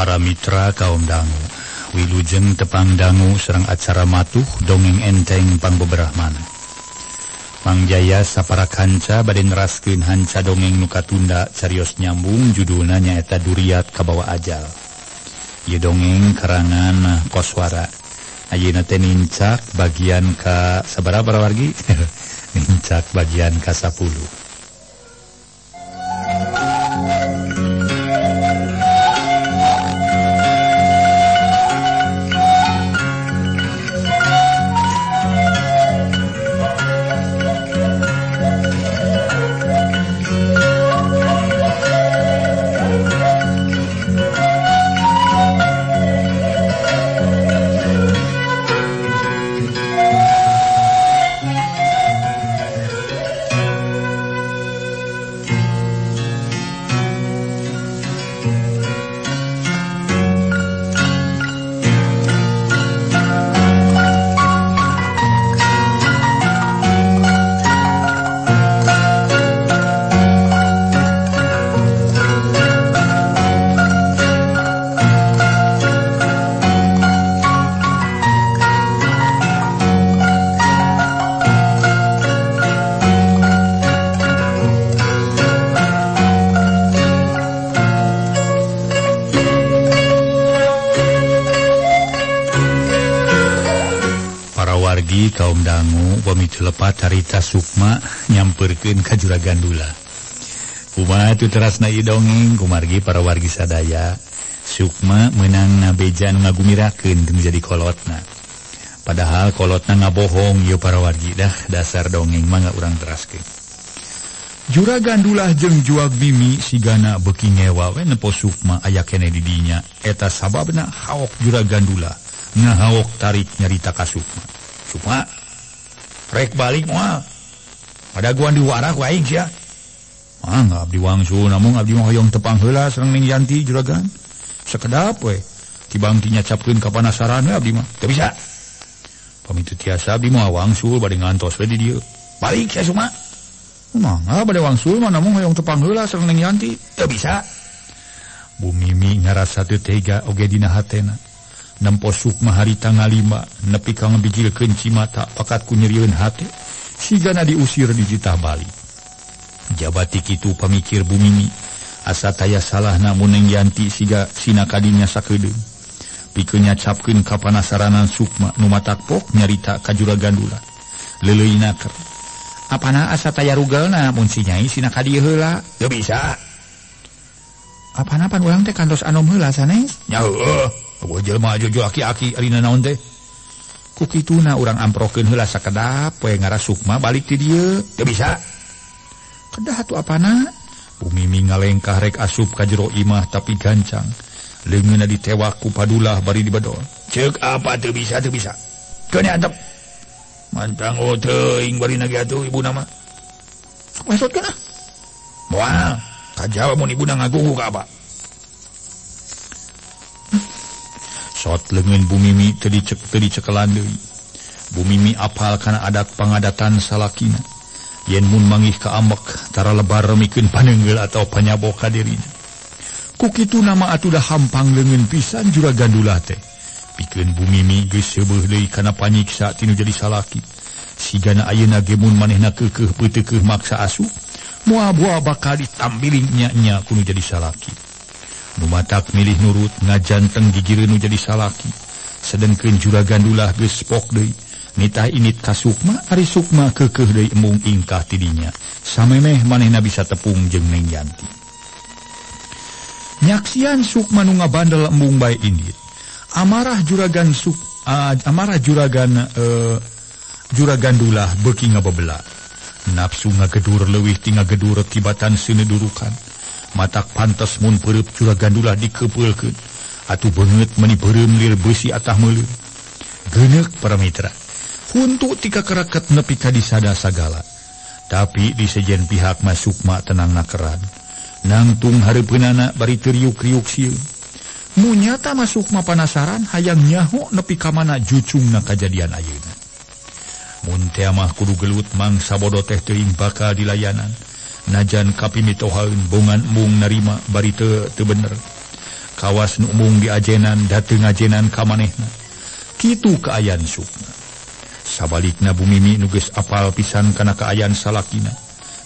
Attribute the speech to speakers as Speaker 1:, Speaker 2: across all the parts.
Speaker 1: Para mitra kaum dangu, wilujeng tepang dangu serang acara matuh dongeng enteng pangbeberah manah. Mang Jaya sapara kanca bade neraskeun hanca dongeng nu katunda carios nyambung judulna nyaeta Duriat Kabawa Ajal. Ieu dongeng karangan Koswara. Ayeuna teh nincak bagian ka sabaraha para wargi? Nincak bagian ka 10. Kaum dangu bumi telepat harita Sukma nyamperkeun ka Juragan Dula. Kumaha tu terasna ieu dongeng kumargi para wargi sadaya. Sukma meunang ngabeja nu ngagumirakeun teu jadi kolotna. Padahal kolotna ngabohong ieu para wargi dah dasar dongeng mah urang teraskeun. Juragan Dula jeung Juag Mimi sigana beuki ngewa we nempo Sukma aya keneh di dinya. Eta sababna haok Juragan Dula ngahaok tarik nyarita ka Sukma. Sukma rek balik moal. Padaguan diwara ku aing sia. Mangga abdi wangsul namung abdi mah hoyong tepang heula sareng Ning Yanti juragan. Sakedap we tibang ti nyacapkeun ka panasaran we abdi mah. Teu bisa. Pami teu tiasa abdi mah wangsul bade ngantos we di dieu. Balik sia Sukma. Mangga bade wangsul mah namung hoyong tepang heula sareng Ning Yanti. Teu bisa. Bu Mimi ngarasa teu tega oge dina hatena. Nempo Sukma harita ngalima nepi ka ngabijilkeun cimata pakat ku nyerieun hate sigana diusir di jitah bali. Jabati kitu pamikir Bu Mimi asa taya salahna mun Neng Yanti siga sina kadinya sakedeung. Pikeun nyacapkeun ka panasaranan Sukma nu matak pok nyarita ka Juragan Dula. Leuleuyna ker. Apana asa taya rugelna mun si Nyai sina ka dieu heula? Teu bisa. Apana pan urang teh kantos anom heula sanes? Nya heueuh. Eueuh jelema jojo aki-aki ari naon teh. Ku kituna urang amprokeun heula sakedap we ngara Sukma balik ti dieu. Teu bisa. Kedah atuh apana? Bu Mimi ngalengkah rek asup ka jero imah tapi gancang. Leungeunna ditewak ku padulah bari dibedol. Ceuk apa teu bisa teu bisa. Keun antep. Mantang oh teuing bari nage atuh ibuna mah. Sok mesotkeun ah. Moal, kajawa mun ibuna ngagugu ka apa. Sot leungeun Bu Mimi teu dicekelan deui. Bu Mimi apal kana adat pangadatan salakina. Yen mun mangih ka ambek tara lebar remikeun paneunggeul atawa panyabok ka dirina. Ku kituna mah atuh dah hampang leungeun pisan Juragan Dula teh. Pikeun Bu Mimi geus seubeuh deui kana panyiksa tinu jadi salaki. Sigana ayeuna ge mun manehna keukeuh peuteukeuh maksa asup, moal-moal bakal ditambiling nya-nya kudu jadi salaki. Nu matak milih nurut ngajanteng gigireun nu jadi salaki. Sedengkeun Juragan Dula geus pok deui. Nitah init ka Sukma, ari Sukma keukeuh deui embung ingkah ti dinya. Samemeh manehna bisa tepung jeung Neng Yanti. Nyaksian Sukma nu ngabandel embung bae indit. Amarah Juragan Juragan Dula beuki ngabebela. Nafsu ngagedur leuwih ti ngagedur tibatan seunedurukan. Matak pantes mun peureub Juragan Dula dikepeulkeun. Atuh beungeut meuni beureum lir beusi atah meuleum. Geuneuk para mitra. Huntu tika keraket nepi ka disada sagala. Tapi di sejen pihak mah Sukma tenang nakeran. Nangtung hareupeunana bari teu riuk-riuk sieun. Munyata mah Sukma panasaran hayang nyaho nepi ka mana jucungna kajadian ayeuna. Mun teh mah kudu gelut mangsa bodo teh teuing bakal dilayanan. Najan kapimitohaeun bongan embung narima bari teu bener. Kawas nu embung diajenan dateng ngajenan ka manehna. Kitu kaayaan Sukma. Sabalikna Bu Mimi nu geus apal pisan kana kaayaan salakina.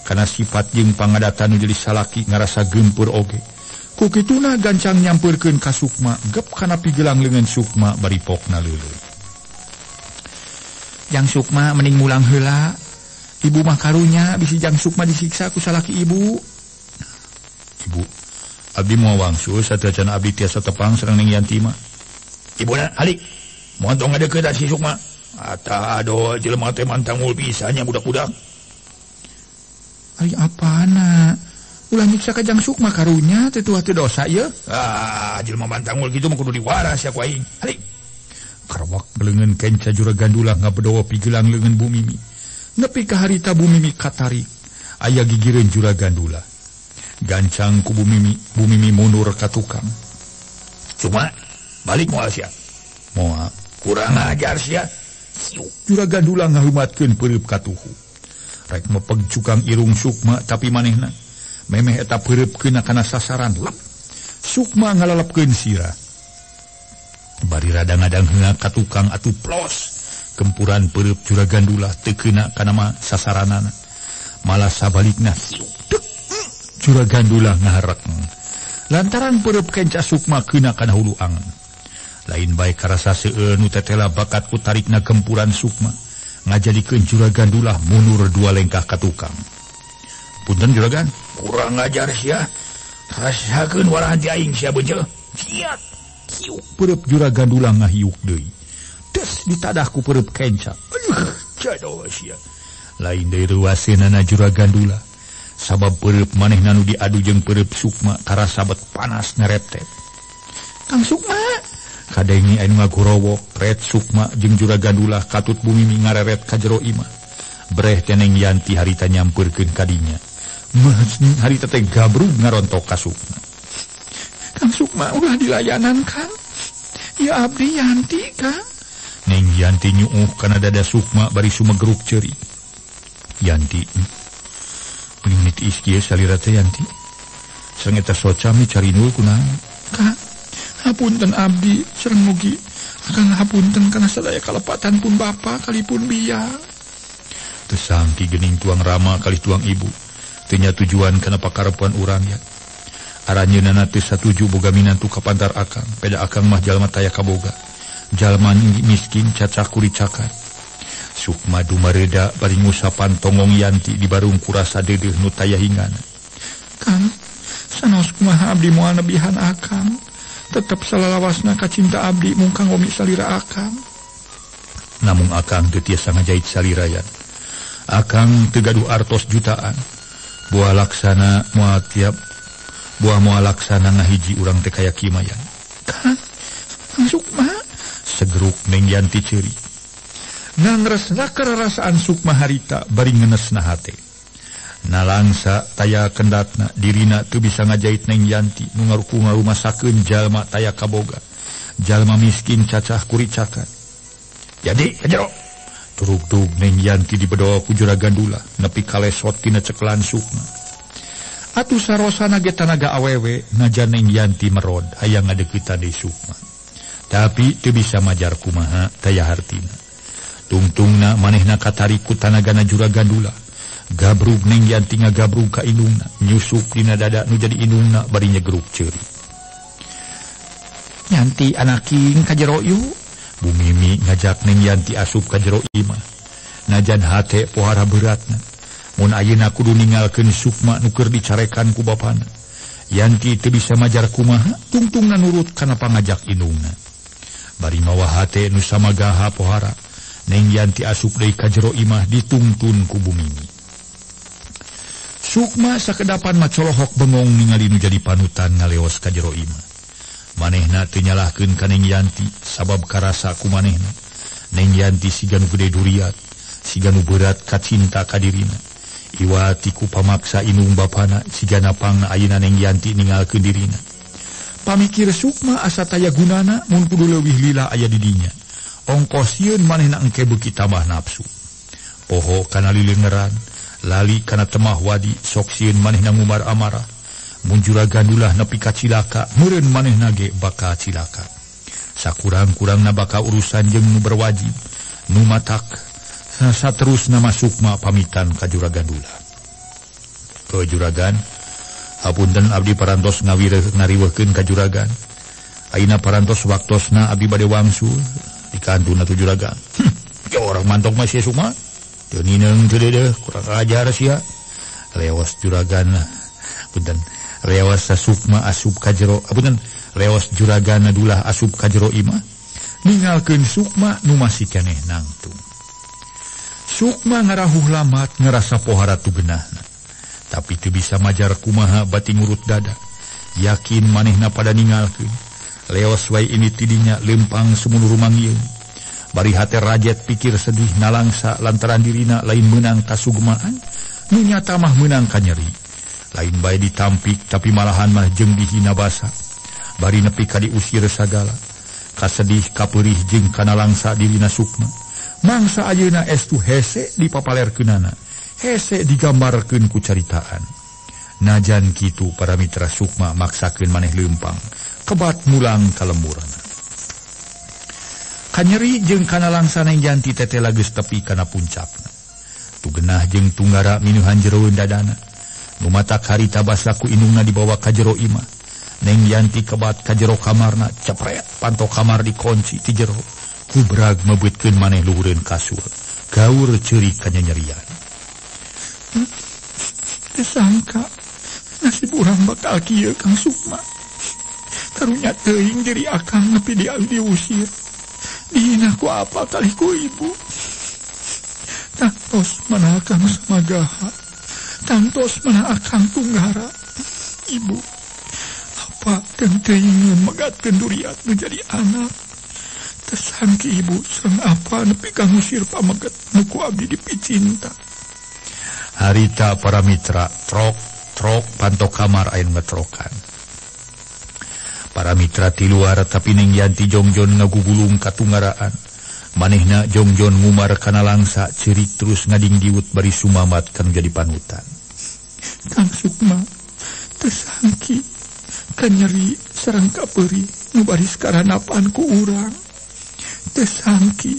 Speaker 1: Kana sifat jeung pangadatan nu jadi salaki ngarasa geumpeur oge. Ku kituna gancang nyampeurkeun ka Sukma, gep kana pigelang leungeun Sukma bari pokna leuleut. Jang Sukma mending mulang heula. Ibu mah karunya bisi Jang Sukma disiksa ku salaki ibu. Ibu, abdi moal wangsul sateuacan abdi tiasa tepang sareng Neng Yanti mah. Ibuna alik, moal tong ngadeukeut si Sukma. Ata aduh jelema teh mantangul pisan nya budak-budak. Ari apana? Ulah nyiksa ka Jang Sukma karunya teh tuah teh dosa ieu. Ah, jelema mantangul kitu mah kudu diwaras ya ku aing. Alik. Karwak leungeun kenca juragan dulah ngabedowo pigelang leungeun Bu Mimi. Nepi ka harita Bu Mimi katarik, aya gigireun juragan dulah. Gancang ku Bu Mimi, Bu Mimi mundur ka tukang. Cuma balik moal sia. Moal kurang ajar sia. Juragan dulah ngaheumatkeun peureub ka tuhu. Rek mepeg cukang irung Sukma tapi manehna memeh eta peureub keuna kana sasaran lep. Sukma ngalalepkeun sirah. Bari rada-ngadang heula ka tukang atuh plos. Gempuran peureub juragan dulah teu keuna kana mah sasaranana. Malah sabalikna dek juragan dulah ngaharek. Lantaran peureub kenca Sukma keuna kana hulu angen. Lain bae karasa seueur nu tetela bakat ku tarikna gempuran Sukma. Ngajadikeun juragan dulah mundur dua lengkah ka tukang. Punten juragan, kurang ajar sia. Rasakeun warahan ti aing sia beunceu. Siat. Hiuk peureub juragan dulah ngahiuk deui. Des ditadah ku peureub kenca. Aduh, jadoh sia. Lain deui reuaseunana juragan dulah. Sabab peureub manehna nu diadu jeung peureub Sukma karasa bet panas nereptet. Kang Sukma kadengi anu ngagorowok ret Sukma jeung juragan dulah katut Bu Mimi ngareret ka jero imah. Breh teh Neng Yanti harita nyampeurkeun ka dinya. Harita teh gabrug ngarontok ka Sukma. Kang Sukma ulah dilayanan Kang. Ya abdi Yanti Kang. Neng Yanti nyuuh kana dada Sukma bari sumegruk ceurik. Yanti, meni tiis kieu salira teh Yanti. Sareng eta soca mi carinul kunaon? Kang, hapunten abdi sareng mugi akang hapunten kana sadaya kalepatan pun bapa kalipun biang. Teu sangki geuning tuang rama kalih tuang ibu. Teu nya tujuan kana pakarepan urang ya. Aranjeunana teu satuju boga minantu ka pantar akang. Peda akang mah jalma taya kaboga. Jalma miskin cacah kuricakan. Sukma dumareda bari ngusapan tongong Yanti di barung kurasa deudeuh nu taya hingana. Kang, sanaos kumaha abdi moal nebihan akang. Tetep salalawasna kacinta abdi mungkang omi salira akang. Namung akang teu tiasa ngajait salira yan. Akang teu gaduh artos jutaan. Buah laksana moal tiap buah moal laksana ngahiji urang teh kaya kimayan. Kang, Kang Sukma segeruk Neng Yanti ceurik. Nangresna kararasaan Sukma harita bari ngenesna hate. Nalangsa taya kendatna dirina teu bisa ngajait Neng Yanti nu ngaruku ngarumasakeun jalma taya kaboga. Jalma miskin cacah kuricakan. Jadi ka jero. Turugdug Neng Yanti dibedoa ku juragan dulah nepi kalesot tina cekelan Sukma. Atuh sarosana ge tanaga awewe najan Neng Yanti merod hayang ngadeuketan deui Sukma. Tapi teu bisa majar kumaha taya hartina. Tungtungna manehna katarik ku tanagana juragan dulah. Gabrug Neng Yanti ngagabrug ka indungna, nyusup dina dada nu jadi indungna bari nyegruk ceurik. Yanti anaking ka jero yuk. Bu Mimi ngajak Neng Yanti asup ka jero imah. Najan hate pohara beratna. Mun ayeuna kudu ninggalkeun Sukma nu keur dicarekan ku bapana. Yanti teu bisa majar kumaha, tungtungna nurut kana pangajak indungna. Bari mawa hate nu samagaha pohara, Neng Yanti asup deui ka jero imah ditungtun ku Bu Mimi. Sukma sakedapan macolohok bengong ningali nu jadi panutan ngaleos ka jero imah. Manehna teu nyalahkeun ka Neng Yanti sabab karasa ku manehna. Neng Yanti siga nu gede duriat, siga nu berat kacinta ka dirina. Iwati ku pamaksa indung bapana siga napangna ayeuna Neng Yanti ninggalkeun dirina. Pamikir Sukma asa taya gunana mun kudu leuwih lila aya di dinya. Ongkos sieun manehna engke beuki tambah nafsu. Poho kana lileungeran, lali kana temah wadi sok sieun manehna ngumbar amarah. Mun juragan Dulah nepi ka cilaka, meureun manehna ge bakal cilaka. Sakurang-kurangna bakal urusan jeung nu berwajib, nu matak saterusna mah Sukma pamitan ka juragan Dulah. Ke juragan, hapunten abdi parantos ngariweuhkeun ka juragan. Ayeuna parantos waktosna abdi bade wangsul dikantun atuh juragan. Ya orang mantok mah sia Sukma. Teu nineung teu deudeuh, kurang ajar sia. Leos juragan punten. Leos Sukma asup ka jero, punten. Leos juragan Dulah asup ka jero imah. Ningalkeun Sukma nu masih keneh nangtung. Sukma ngarahuh lamat ngerasa pohara tu genahna. Tapi teu bisa majar kumaha bati ngurut dada. Yakin manehna pada ningalkeun. Leos wae ini tidinya lempang sumunu rumangieun. Bari hate rajet pikir sedih nalangsa lantaran dirina lain meunang kasugmaan, nu nyata mah meunang ka nyeri. Lain bae ditampik tapi malahan mah jeung dihina basa. Bari nepi ka diusir sagala. Kasedih kapeurih jeung kanalangsa dirina Sukma. Mangsa ayeuna estu hese dipapalerkeunana. Hese digambarkeun ku caritaan. Najan kitu para mitra Sukma maksakeun maneh leumpang, kebat mulang ka lemburna. Kanyeri jeung kana langsa Neng Yanti tetela geus tepi kana puncakna. Tugenah jeung tunggara minuhan jeroeun dadana. Nu matak harita basa ku indungna dibawa ka jero imah. Neng Yanti kebat ka jero kamarna, cepret panto kamar dikunci ti jero. Kubrag mebeutkeun maneh luhureun kasur. Gaur ceurik kanyanyerian. Teu sangka nasib urang bakal kieu Kang Sukma. Karunya teuing diri akang nepi diusir. Dihina ku apa kali ku ibu. Tangtos mana akang samagaha. Tangtos mana akang tunggara. Ibu, apa kang teuing megatkeun duriat nu jadi anak. Tesangki ibu sareng apa nepi ka ngusir pameget nu ku abdi dipicinta. Harita para mitra trok trok panto kamar aya ngetrokan. Para mitra ti luar tapi Neng Yanti jongjon ngagugulung katunggaraan. Manehna jongjon ngumar kana langsa ceurik terus ngadingdiut bari sumamat kanu jadi panutan. Kang Sukma tersangki kanyeri sareng kapeuri nu baris karanapan ku urang. Tersangki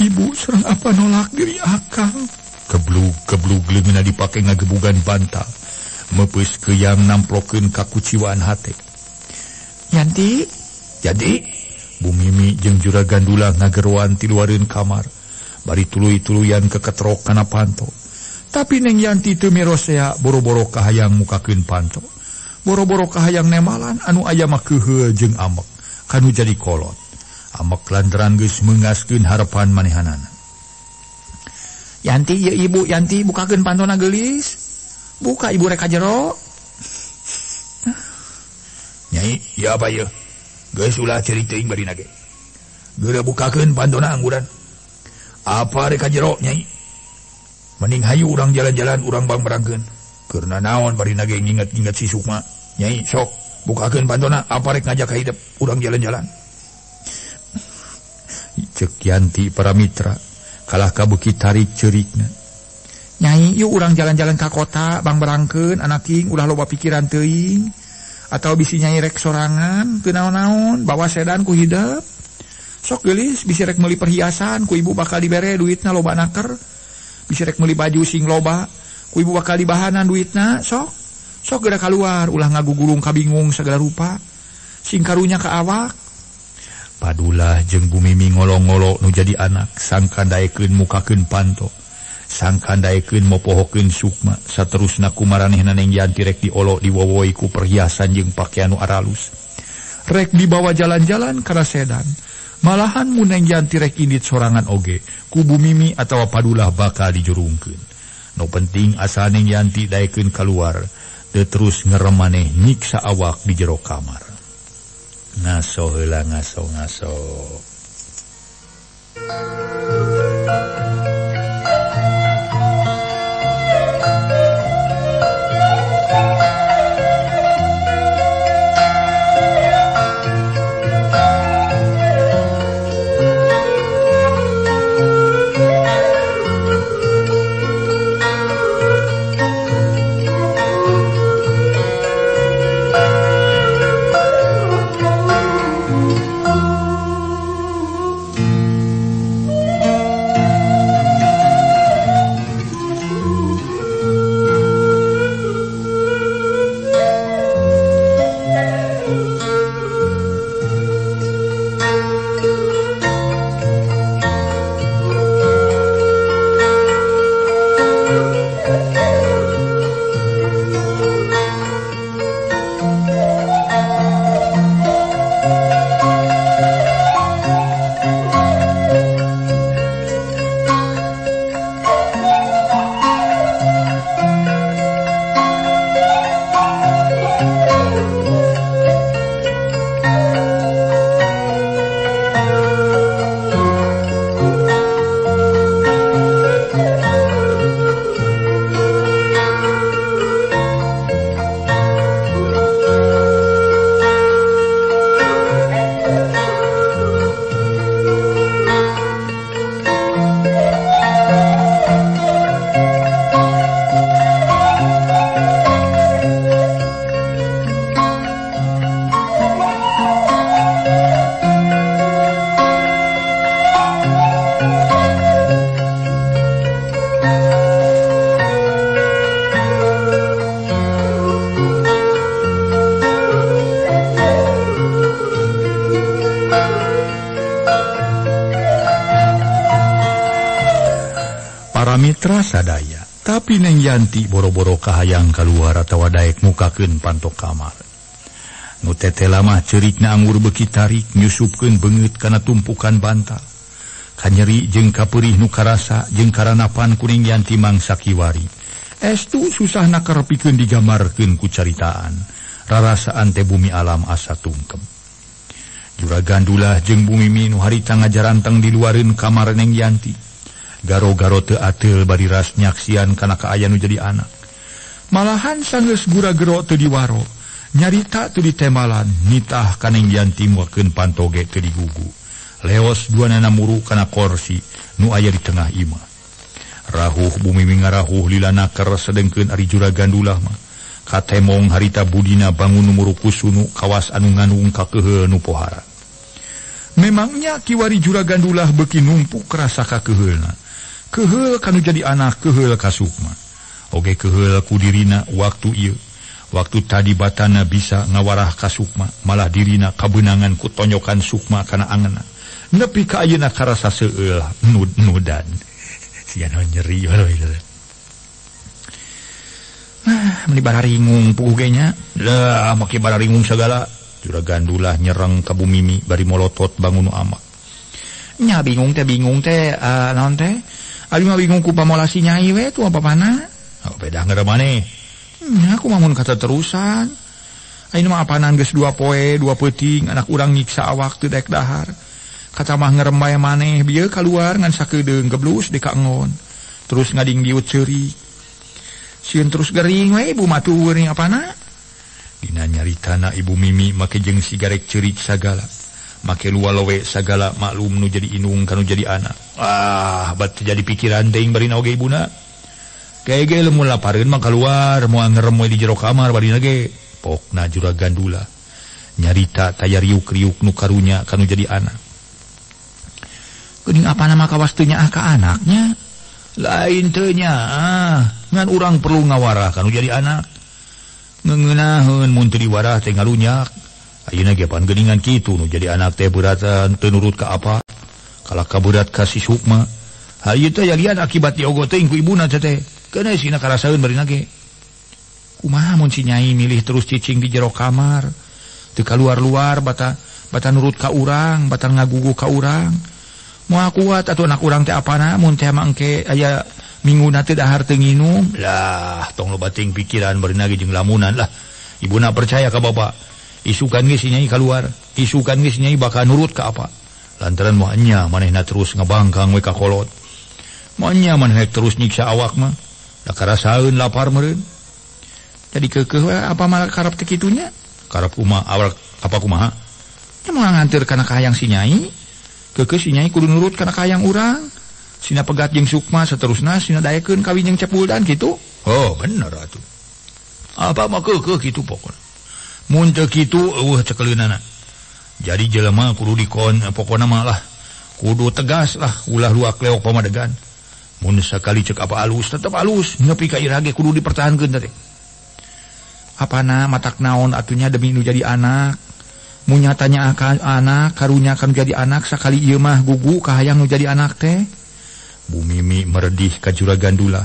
Speaker 1: ibu sareng apa nolak diri akang. Keblug-keblug leungeunna dipake ngagebugan bantal. Meupeus keuyang namplokeun kakuciwaan hate. Yanti, jadi Bu Mimi jeung juragan Dulah ngageroan ti luareun kamar. Bari tuluy-tuluyan keketrok kana panto. Tapi Neng Yanti teu mirosea boro-boro kahayang mukakeun panto. Boro-boro kahayang nemalan anu aya mah keuheul jeung amek kanu jadi kolot. Amek lantaran geus meungaskeun harepan manehanana. Yanti, ieu ibu Yanti bukakeun pantona geulis. Buka ibu rek ka jero. Nyai, ya apa ya? Geus ulah ceurik teuing bari nage. Geura bukakeun pantona angguran. Apa rek ka jero, Nyai? Mending hayu urang jalan-jalan urang bang-barangkeun. Keur naon bari nage nginget-nginget si Sukma. Nyai, sok bukakeun pantona, apa rek ngajak ka hidep urang jalan-jalan. Ceuk Yanti para mitra, kalah ka beuki tarik ceurikna. Nyai, yuk urang jalan-jalan ka kota, bang-barangkeun anaking ulah loba pikiran teuing. Atau bisi nyai rek sorangan teu naon-naon bawa sedan ku hidep. Sok geulis bisi rek meuli perhiasan ku ibu bakal dibere duitna loba naker. Bisi rek meuli baju sing loba ku ibu bakal dibahanan duitna. Sok sok geura kaluar ulah ngagugulung kabingung sagala rupa. Sing karunya ka awak. Padulah jeung Bu Mimi ngolo-ngolo nu jadi anak sangkan daekeun mukakeun panto. Sangkan daekeun mopohokeun Sukma saterusna ku maranehna Neng Yanti rek diolo diwowoi ku perhiasan jeung pakaian nu aralus. Rek dibawa jalan-jalan kana sedan. Malahan mun Neng Yanti rek indit sorangan oge ku Bu Mimi atawa Padulah bakal dijurungkeun. Nu penting asal Neng Yanti daekeun kaluar teu terus ngerem maneh nyiksa awak di jero kamar. Ngaso heula ngaso ngaso. mitra sadaya. Tapi Neng Yanti boro-boro kahayang kaluar atawa daek mukakeun panto kamar. Nu tetela mah ceurikna anggur beuki tarik nyusupkeun beungeut kana tumpukan bantal. Kanyeri jeung kapeurih nu karasa jeung karanapan ku Neng Yanti mangsa kiwari. Estu susahna karepikeun digambarkeun ku caritaan. Rarasaan teh bumi alam asa tungkem. Juragan Dulah jeung Bu Mimi nu harita ngajaranteng di luareun kamar Neng Yanti. Garo-garo teu ateul bari ras nyaksian kana kaayaan nu jadi anak. Malahan sanggeus gura-gero teu diwaro, nyarita teu ditemalan, nitah ka Neng Yanti muakeun pantoge teu digugu. Leos duanana muru kana korsi nu aya di tengah imah. Rahuh Bu Mimi ngarahuh lila naker sedengkeun ari Juragan Dulah mah. Katemong harita budina bangun nu muru kusunu kawas anu nganung kakeheul nu pohara. Memangnya kiwari Juragan Dulah beuki numpuk rasa kakeheulna. Keheul kanu jadi anak, keheul ka Sukma. Oge keheul ku dirina waktu ieu. Waktu tadi batana bisa ngawarah ka Sukma, malah dirina kabeunangan ku tonyokan Sukma kana angeuna. Nepi ka ayeuna karasa seueul nud-nudan. Sia nyeri we. Ah, meuni bararingung puguh ge nya. Lah, make bararingung sagala. Juragan Dulah nyereng ka Bu Mimi bari molotot bangun nu amak. Nya bingung teh naon teh? Abi mah bingung ku pamolasi nyai we tuh apa pana? Oh, beda ngeureuh maneh. Nya aku mah mun kata terusan. Ayeuna mah apanan geus 2 poe, 2 peuting anak urang nyiksa awak teu daek dahar. Kaca mah ngerembay maneh bieu kaluar ngan sakedeung geblus di kaengon. Terus ngading diut ceurik. Sieun terus gering we ibu mah tueur ning apana? Dina nyaritana Ibu Mimi make jeung sigarek ceurik sagala. Make lualowe sagala maklum nu jadi indung kanu jadi anak. Ah, bat jadi pikiran teuing barina oge ibuna. Gege lamun lapareun mah kaluar moal ngerem we di jero kamar barina ge. Pokna Juragan Dulah. Nyarita taya riuk-riuk nu karunya kanu jadi anak. Geuning apana mah kawas teu nyaah ka anaknya? Lain teu nyaah, ngan urang perlu ngawarah kanu jadi anak. Ngeunaheun mun teu diwarah teh ngalunyak. Ayeuna ge pan geuningan kitu nu jadi anak teh beratan teu nurut ka apa. Kalah kaberat ka si Sukma. Hayu teh yalian akibat diogo teuing ku ibuna teh teh. Keuna sina karasaeun barina ge. Kumaha mun si nyai milih terus cicing di jero kamar, teu kaluar-luar bata nurut ka urang, bata ngagugu ka urang. Moal kuat atuh anak urang teh apana mun teh mah engke aya minguna teh dahar teu nginum. Lah, tong loba teuing pikiran barina ge jeung lamunan lah. Ibuna percaya ka bapak. Isukan ge si nyai kaluar, isukan ge si nyai bakal nurut ka apa. Lantaran moal nya manehna terus ngebangkang we ka kolot. Moal nya manehna terus nyiksa awak mah. Da karasaeun lapar meureun. Jadi keukeuh we apa malah karep teh kitunya? Karep kumaha awak apa kumaha? Nya moal nganteur kana kahayang si nyai. Keukeuh si nyai kudu nurut kana kahayang urang. Sina pegat jeung Sukma saterusna sina daekeun kawin jeung Cepuldan kitu. Oh, bener atuh. Apa mah keukeuh kitu pokona. Mun teu kitu eueuh cekeleunana. Jadi jelema kudu dikon pokona mah lah. Kudu tegas lah ulah luak leok pamadegan. Mun sakali cek apa alus tetep alus nepi ka iraha ge kudu dipertahankeun teh. Apana matak naon atunya demi nu jadi anak. Mun nyatanya akan anak karunya kan jadi anak sakali ieu mah gugu kahayang nu jadi anak teh. Bu Mimi meredih ka Juragan Dulah.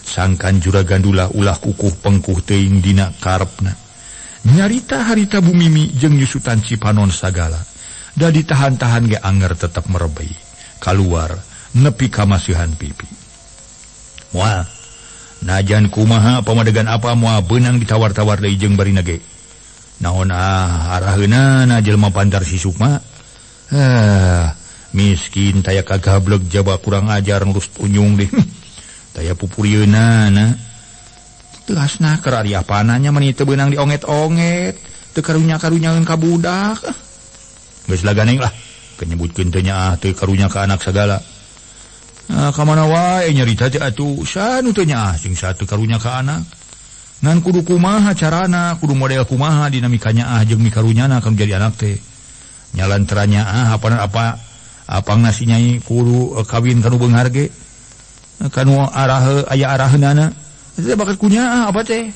Speaker 1: Sangkan Juragan Dulah ulah kukuh pengkuh teuing dina karepna. Nyarita harita Bu Mimi jeung nyusutan Cipanon sagala. Da ditahan-tahan ge anger tetep merebei. Kaluar nepi ka masihan pipi. Moal najan kumaha pamadegan apa moal beunang ditawar-tawar deui jeung barina ge. Naon ah araheunana jelema pantar si Sukma. Miskin taya kagablek jaba kurang ajar ngurus unyung deh. Taya pupurieunana. Tegasna keur ari apananya meni teu beunang dionget-onget, teu karunya-karunyaeun ka budak. Geus laganeng lah, kenyebutkeun teu nyaah teu karunya ka anak sagala. Ka mana wae nyarita teh atuh, sanu teu nyaah sing satu karunya ka anak. Ngan kudu kumaha carana, kudu model kumaha dinamika nyaah jeung mikarunyana kan jadi anak teh. Nyalantaran nyaah apa apa apang nasi nyai kudu kawin kanu beunghar ge. Kanu arah aya araheunana. Itu bakat kunya apa teh?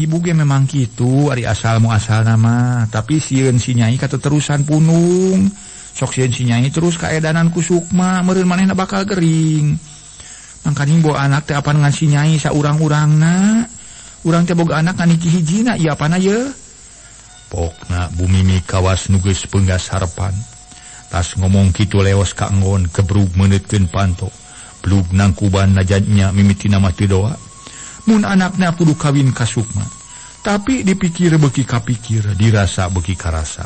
Speaker 1: Ibu ge memang kitu ari asal mu asal nama, tapi sieun si nyai kateterusan punung. Sok sieun si nyai terus kaedanan ku Sukma, meureun manehna bakal gering.
Speaker 2: Mangkaning bawa anak teh apan ngan si nyai saurang-urangna. Urang teh boga anak ngan hiji-hijina ieu apana ye?
Speaker 1: Pokna Bu Mimi kawas nu geus peunggas harepan. Tas ngomong kitu leos ka enggon kebrug meuneutkeun panto. Blug nangkuban najan nya mimitina mah teu doa.
Speaker 2: Mun anakna kudu kawin ka Sukma. Tapi dipikir beuki kapikir, dirasa beuki karasa.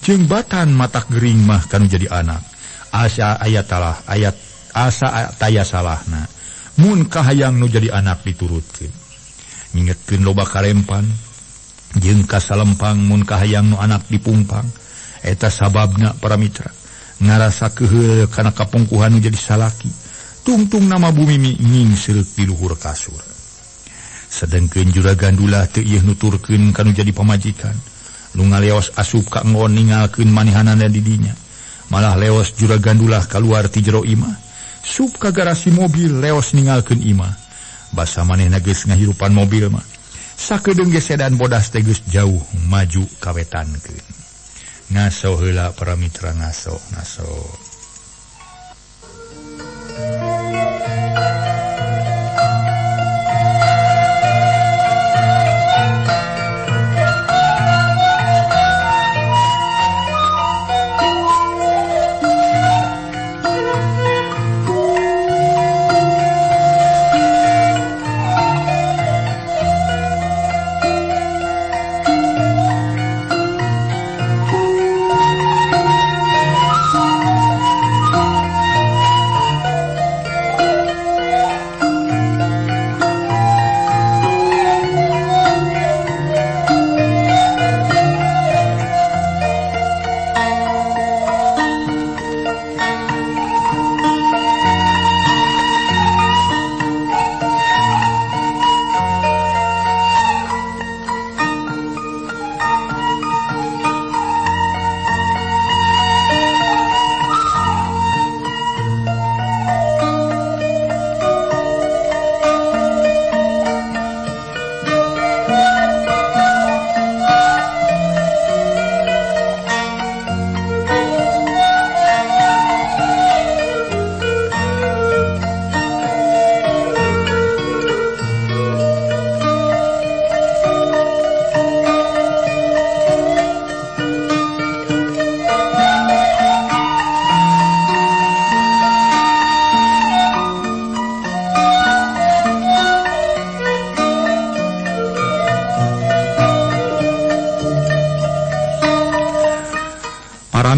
Speaker 2: Jeung batan matak gering mah kanu jadi anak. Asa aya talah ayat asa taya salahna. Mun kahayang nu jadi anak diturutkeun. Ngingetkeun loba karempan jeung kasalempang mun kahayang nu anak dipungpang. Eta sababna para mitra ngarasa keuheul kana kapungkuhan nu jadi salaki. Tungtung nama Bu Mimi nyingsereuk di luhur kasur. Sedengkeun Juragan Dulah teu ieu nuturkeun kanu jadi pamajikan. Nu ngaleos asup ka enggon ningalkeun manehanana di dinya. Malah leos Juragan Dulah kaluar ti jero imah. Sup ka garasi mobil leos ningalkeun imah. Basa manehna geus ngahirupan mobil mah. Sakedeung ge sedan bodas teh geus jauh maju kawetankeun. Ngaso heula para mitra ngaso, ngaso.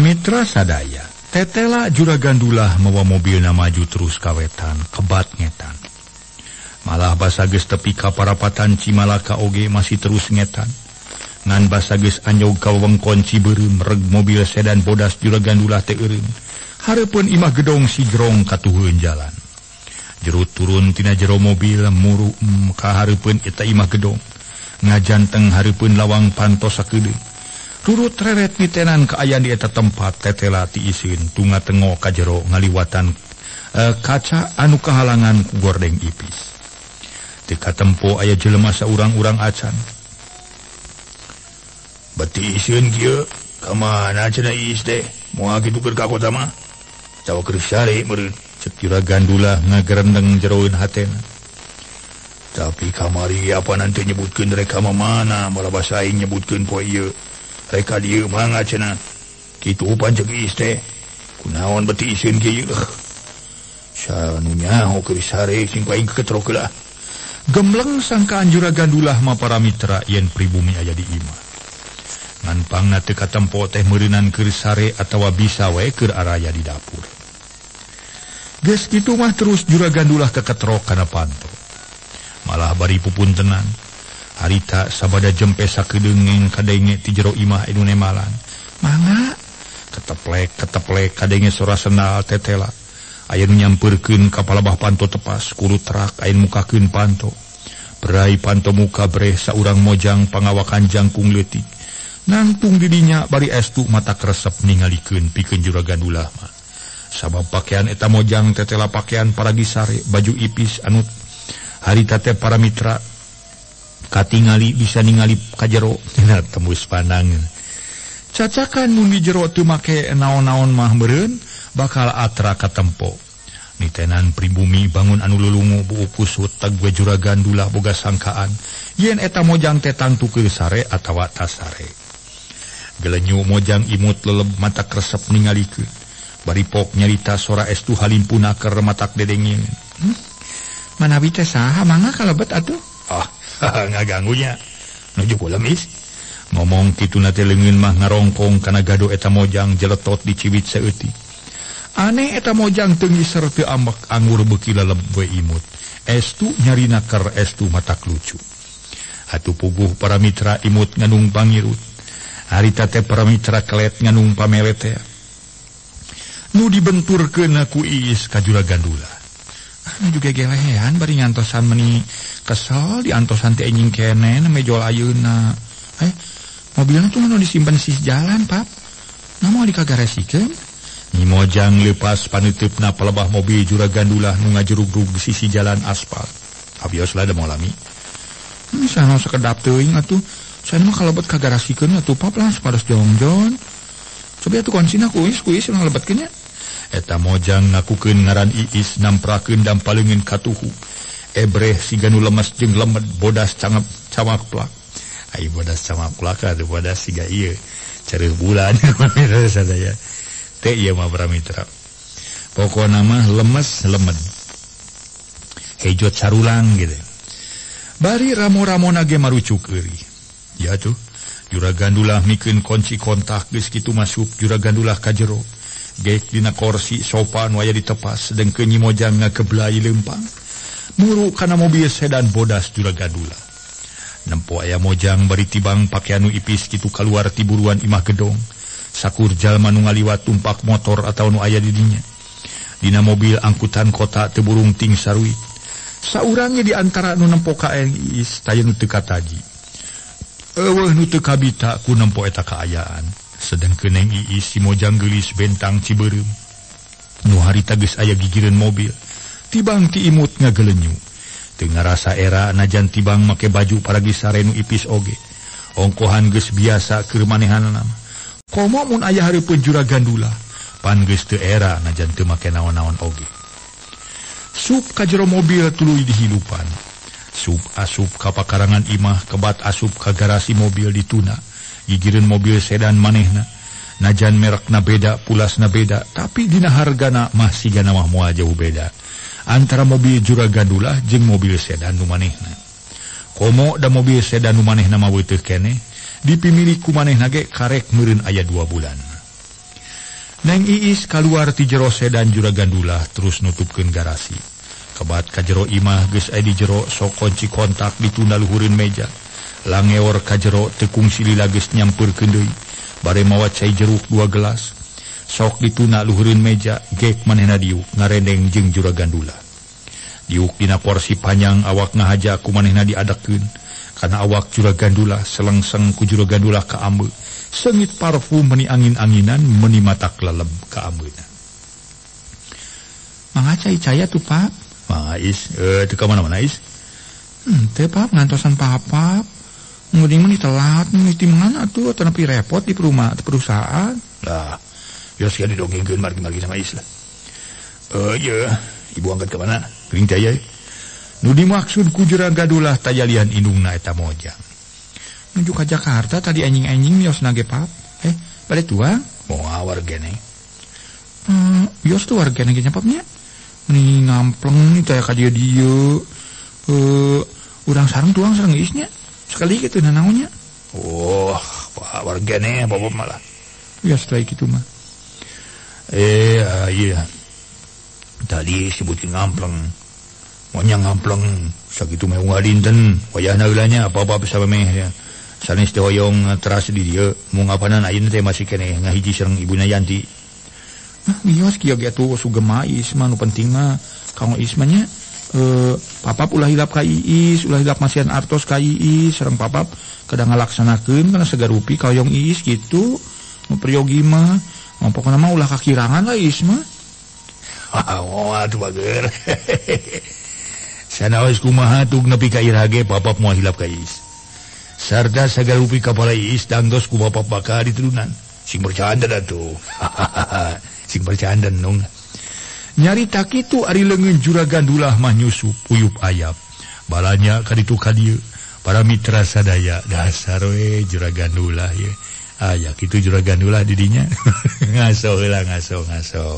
Speaker 2: Mitra sadaya, tetela Juragan Dulah mawa mobilna maju terus kawetan, kebat ngetan. Malah basa geus tepi ka parapatan Cimalaka oge masih terus ngetan. Ngan basa geus anjog ka wewengkon Cibeureum reg mobil sedan bodas Juragan Dulah teh eureun. Hareupeun imah gedong sigrong katuheun jalan. Jerut turun tina jero mobil muru ka hareupeun eta imah gedong. Ngajanteng hareupeun lawang pantos sakedeung. Turut reret mitenan kaayaan di eta tempat tetela ti isin tunga tengo ka jero ngaliwatan kaca anu kahalangan ku gordeng ipis. Teu katempo aya jelema saurang-urang acan. Beti isin kieu ka mana cenah iis teh? Moal kitu keur ka kota mah. Tawa keur sare meureun. Cek Juragan Dulah ngagerendeng jeroeun hatena. Tapi kamari apa nanti nyebutkeun rek ka mana malah basa aing nyebutkeun poe ieu. Reka dieu mangga cenah. Kitu pan ceuk iis teh. Kunaon beti iseun kieu? Sanu nyaho keur sare sing paing keketrok lah. Gemleng sangkaan Juragan Dulah mah para mitra yen pribumi aya di imah. Ngan pangna teu katempo teh meureunan keur sare atawa bisa wae keur araya di dapur. Geus kitu mah terus Juragan Dulah keketrok kana panto. Malah bari pupuntenan. Harita sabada jempe sakedeung kadenge ti jero imah anu nemalan. Mangga keteplek keteplek kadenge sora sendal tetela. Aya nu nyampeurkeun ka palabah panto tepas kudu terak aya nu mukakeun panto. Berai panto muka breh saurang mojang pangawakan jangkung leutik. Nangtung didinya bari estu mata kresep ningalikeun pikeun Juragan Dulah mah. Sabab pakaian eta mojang tetela pakaian paragi sare baju ipis anu harita teh para mitra katingali bisa ningali ka jero tina tembus pandang. Cacakan mun di jero teu make naon-naon mah meureun bakal atra katempo. Nitenan pribumi bangun anu lulungu buuk kusut tag we juragan dulah boga sangkaan yen eta mojang teh tangtu keur sare atawa tasare. Gelenyu mojang imut leleb mata kresep ningalikeun. Bari pok nyarita sora estu halimpuna keur matak dedengin.
Speaker 3: Manawi teh saha mangga kalebet atuh?
Speaker 2: Ah, ngaganggunya. Nuju polemis. Ngomong kituna teh leungeun mah ngarongkong kana gado eta mojang jeletot diciwit saeutik. Aneh eta mojang teu ngiser teu ambek anggur beuki leleb we imut. Estu nyarina ker estu matak lucu. Atuh puguh para mitra imut nganung pangirut. Harita teh para mitra kelet nganung pamelet teh. Nu dibenturkeun ku Iis ka juragan Dula.
Speaker 3: Anu juga gelehean bari ngantosan meni kesel diantosan teh anjing kene nembe jol ayeuna. Mobilna tuh nu disimpen sisi jalan, Pap. Nah moal dikagaresikeun.
Speaker 2: Nyi Mojang lepas panuteupna palebah mobil juragan Dulah nu ngajerugrug di sisi jalan aspal. Abios lah da moal lami.
Speaker 3: Sana sekedap teuing atuh. Saya mah kalebet kagarasikeun atuh Pap lah sapados jongjon. Coba atuh kuncina ku Iis nu ngalebetkeun nya.
Speaker 2: Eta Mojang ngakukeun ngaran Iis namprakeun dampaleungeun katuhu. Ebreh siga nu lemes jeung lemed bodas cangep camak plak. Ai bodas camak plak atuh bodas siga ieu cereuh bulan sadaya. Teh ieu mah para mitra. Pokona mah lemes lemed. Hejot sarulang gitu. Bari ramo-ramona ge marucuk euy. Ya tuh, juragan Dulah mikeun kunci kontak geus kitu masuk juragan Dulah ka jero. Gek dina korsi sofa nu aya ditepas dengkeun Nyi Mojang ngakeblai leumpang. Muru kana mobil sedan bodas juragan Dulah. Nempo aya Mojang bari tibang pakaian nu ipis kitu kaluar ti buruan imah gedong. Sakur jalma nu ngaliwat tumpak motor atau nu aya di dinya. Dina mobil angkutan kota teu burung ting saruit. Saurangnya di antara nu nempo ka Iis taya nu teu kataji. Eueuh nu teu kabita ku nempo eta kaayaan. Sedengkeun Neng Iis si Mojang geulis bentang Cibeureum. Nu harita geus aya gigireun mobil. Tibang ti imut ngagelenyu. Teu ngarasa era najan tibang make baju paragi sare nu ipis oge. Ongkohan geus biasa keur manehanna mah. Komo mun aya hareupeun juragan Dulah, pan geus teu era najan teu make naon-naon oge. Sup ka jero mobil tuluy dihilupan. Sup asup ka pakarangan imah, kebat asup ka garasi mobil dituna. Gigireun mobil sedan manehna. Najan merekna beda, pulasna beda, tapi dina hargana mah sigana mah moal jauh beda. Antara mobil juragan Dulah jeung mobil sedan nu manehna. Komo da mobil sedan nu manehna mah weuteut keneh, dipimilik ku manehna ge karek meureun aya 2 bulan. Neng Iis kaluar ti jero sedan juragan Dulah terus nutupkeun garasi. Kebat ka jero imah geus aya di jero sok kunci kontak ditunda luhureun meja. Langeor ka jero teu kungsi lila geus nyampeurkeun deui. Bare mawa cai jeruk 2 gelas. Sok dituna luhureun meja gek manehna diuk ngarendeng jeung juragan Dulah. Diuk dina porsi panjang awak ngahaja ku manehna diadekeun. Kana awak juragan Dulah selengseng ku juragan Dulah ka ambe. Sengit parfum meni angin-anginan meni matak leleb ka ambeuna.
Speaker 3: Mangga cai-caya tuh, Pap.
Speaker 2: Mangga Is, teu ka mana-mana Is.
Speaker 3: Teu Pap ngantosan papap. Nguring mah telat, meni ti mana atuh atanapi repot di rumah perusahaan.
Speaker 2: Lah, yos sia didongengkeun margi-margi sama Is lah. Ieu, ibu angkat ka mana? Geuning teh aya.
Speaker 3: Nu dimaksud ku juragan Dulah tajalian indungna eta Mojang. Nuju ka Jakarta tadi anjing-anjing mios nage Pap. Bade tuang?
Speaker 2: Moal wargane.
Speaker 3: Mios tuh wargane ge nya Pap nya. Meni ngampleng nih teh ka dieu-dieu. Urang sareng tuang sareng Iis nya. Sekali kitu nanaonnya.
Speaker 2: Oh, Pak wargane bapak malah.
Speaker 3: Biasa lah kitu mah.
Speaker 2: Iya. Tadi sebutin ngampleng. Monya ngampleng sakitu meh unggal dinten wayahna heula nya apa-apa bisa meh ya. Sanes teh hoyong teras di dieu mung apanan ayeuna teh masih keneh ngahiji sareng ibuna Yanti.
Speaker 3: Ah, bios kieu ge atuh sugema Iis mah nu penting mah kanggo Iis mah nya. Papap ulah hilap ka Iis, ulah hilap masihan artos ka Iis, sareng papap kada ngalaksanakeun kana sagarupi kahoyong Iis kitu. Nu peryogi mah, pokona mah ulah kakirangan lah Iis mah.
Speaker 2: Oh, atuh bager. Sanaos kumaha tug nepi ka iraha ge papap moal hilap ka Iis. Sarta sagarupi kapala Iis dangdos ku bapap bakal diturunan. Sing bercanda atuh. Sing bercanda nung.
Speaker 1: Nyarita kitu ari leungeun Juragan Dulah mah nyusup puyup ayap. Balanya ka ditu ka dieu. Para mitra sadaya dasar we Juragan Dulah ye. Aya kitu Juragan Dulah di dinya. Ngaso heula ngaso ngaso.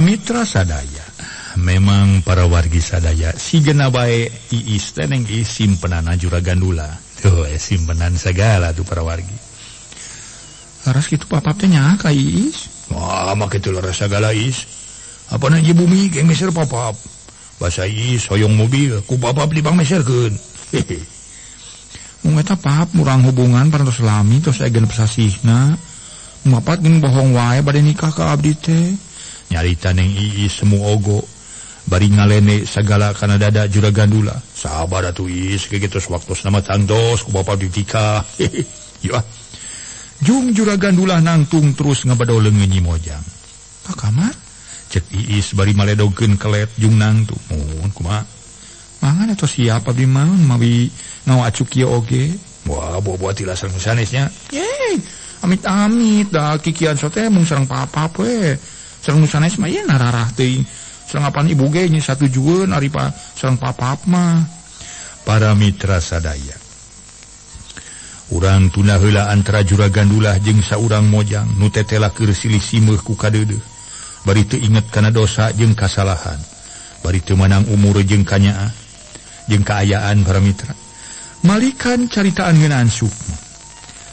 Speaker 1: Mitra sadaya, memang para wargi sadaya sigena bae Iis teh neng Iis simpenana Juragan Dulah. Tuh simpenan segala tuh para wargi.
Speaker 3: Laras kitu papap teh nya ka Iis.
Speaker 2: Wah, mah kitu laras sagala Iis. Apana je bumi ge meser papap. Basa Iis hoyong mobil ku papap dipangmeserkeun. Hehe.
Speaker 3: Mung eta pap murang hubungan parantos lami tos aya genep sasihna. Mapat geung bohong wae bade nikah ka abdi teh.
Speaker 1: Nyarita neng Iis semu ogo bari ngalene sagala kana dada Juragan Dulah.
Speaker 2: Sabar atuh Iis, kitu waktos nama tangtos ku bapa ditikah. Hehe. Yeuh.
Speaker 1: Jung Juragan Dulah nangtung terus ngabado leungeun Nyi Mojang.
Speaker 3: Ka kamar?
Speaker 1: Cek Iis bari maledogkeun kelet jung nangtung.
Speaker 2: Mun kumaha?
Speaker 3: Mangan atuh siap abdi mah mawi ngawa acuk ieu oge.
Speaker 2: Wah, buah-buah tilas sareng sanesnya.
Speaker 3: Ye, amit-amit dah kikian sote mung sareng papap we. Sareng nu sanes mah ieu nararah teuing. Sareng apan ibu ge nya satujueun ari pa sareng papap mah.
Speaker 1: Para mitra sadaya, urang tunda heula antara Juragan Dulah jeung saurang mojang nu tetela keur silih simeuh ku kadeudeuh. Bari teu inget kana dosa jeung kasalahan. Bari teu manang umur jeung kanyaah jeung kaayaan para mitra. Malikan caritaan ngeunaan Sukma.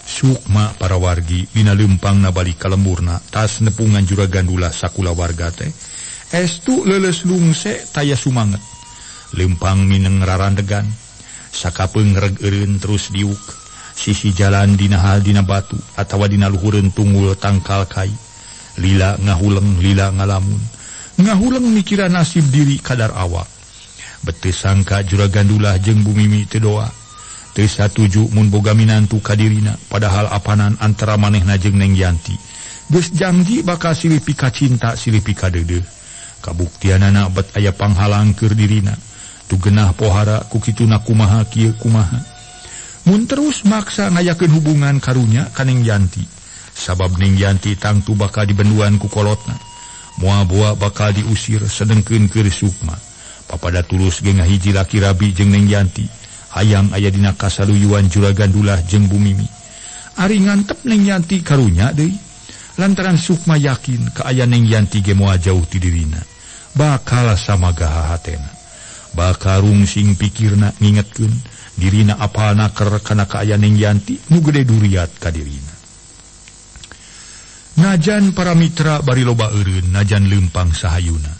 Speaker 1: Sukma para wargi dina leumpangna balik ka lemburna tas nepungan Juragan Dulah sakula warga teh. Estu leuleus lungse taya sumanget. Leumpang mineng rarandegan. Sakapeung reg eureun terus diuk. Sisi jalan dina hal dina batu atawa dina luhureun tunggul tangkal kai. Lila ngahuleng lila ngalamun.
Speaker 3: Ngahuleng mikiran nasib diri kadar awak.
Speaker 1: Beteu sangka Juragan Dulah jeung Bu Mimi teu doa. Teu satuju mun boga minantu ka dirina, padahal apanan antara manehna jeung Neng Yanti.
Speaker 3: Geus janji bakal silih pika cinta silih pika deudeuh.
Speaker 2: Kabuktianana bet aya panghalang keur dirina. Tu genah pohara ku kituna kumaha kieu kumaha. Mun terus maksa ngayakeun hubungan karunya ka Neng Yanti. Sabab Neng Yanti tangtu bakal dibenduan ku kolotna. Moal boa bakal diusir sedengkeun keur Sukma. Papada tulus ge ngahiji laki rabi jeung Neng Yanti. Hayang aya dina kasaluyuan Juragan Dulah jeung Bu Mimi. Ari ngantep Neng Yanti karunya deui. Lantaran Sukma yakin kaaya Neng Yanti ge moal jauh ti dirina. Bakal samagaha hatena. Bakal rungsing pikirna ngingetkeun dirina apal naker kana kaaya Neng Yanti nu gede duriat ka dirina. Najan para mitra bari loba eureun najan leumpang sahayuna.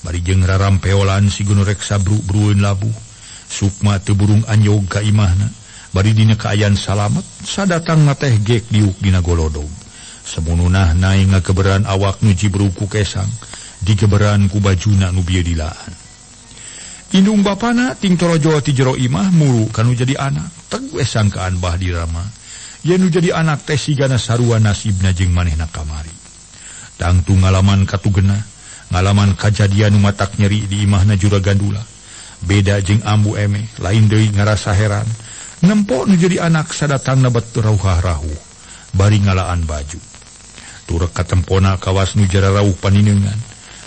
Speaker 2: Bari jeung rarampeolan si Gunurek sabru-brueun labuh. Sukma teu burung anjog ka imahna. Bari dina kaayaan salamet sadatang teh gek diuk dina golodog. Semununah naing ngageberan awak nu jibrug ku kesang, digeberan ku bajuna nu bieu dilaan. Indung bapana ting torojo ti jero imah muru kanu jadi anak. Teg we sangkaan bah dirama. Yen nu jadi anak teh sigana sarua nasibna jeung manehna kamari. Tangtu ngalaman katugena, ngalaman kajadian nu matak nyeri di imahna Juragan Dula. Beda jeung ambu emeh, lain deui ngarasa heran. Nempo nu jadi anak sadatangna bet rauhah-rahuh, bari ngalaan baju. Turek katempona kawas nu jararauh paninengan,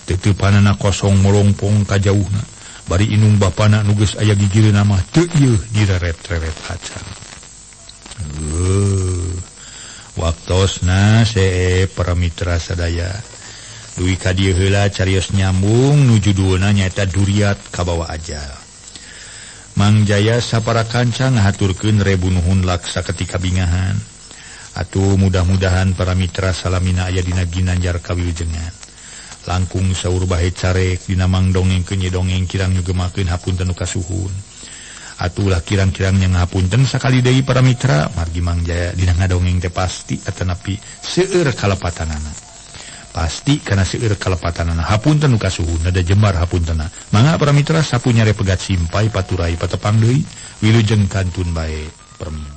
Speaker 2: teteupanana kosong molongpong ka jauhna, bari inung bapana nu geus aya gigireunna mah teu ieuh direret-reret acan. Waktosna see para mitra sadaya. Duwi ka dieu heula carios nyambung nu judulna nyaeta Duriat Kabawa Ajal. Mang Jaya sapara kanca ngahaturkeun rebu nuhun laksa ketika bingahan. Atuh mudah-mudahan para mitra salamina aya dina ginanjar kawilujengan. Langkung saur bahe carek dina mang dongengkeun ye dongeng kirang nyugemakeun hapunten nu kasuhun. Atulah kirang-kirang yang ngapunten sakali deui para mitra margi Mang Jaya dina ngadongeng teh pasti atanapi seueur kalepatanana. Pasti kana seueur kalepatanana hapunten nu kasuhun da jembar hapuntena. Mangga para mitra sapu nyare pegat simpai paturai patepang deui wilujeng kantun bae permi.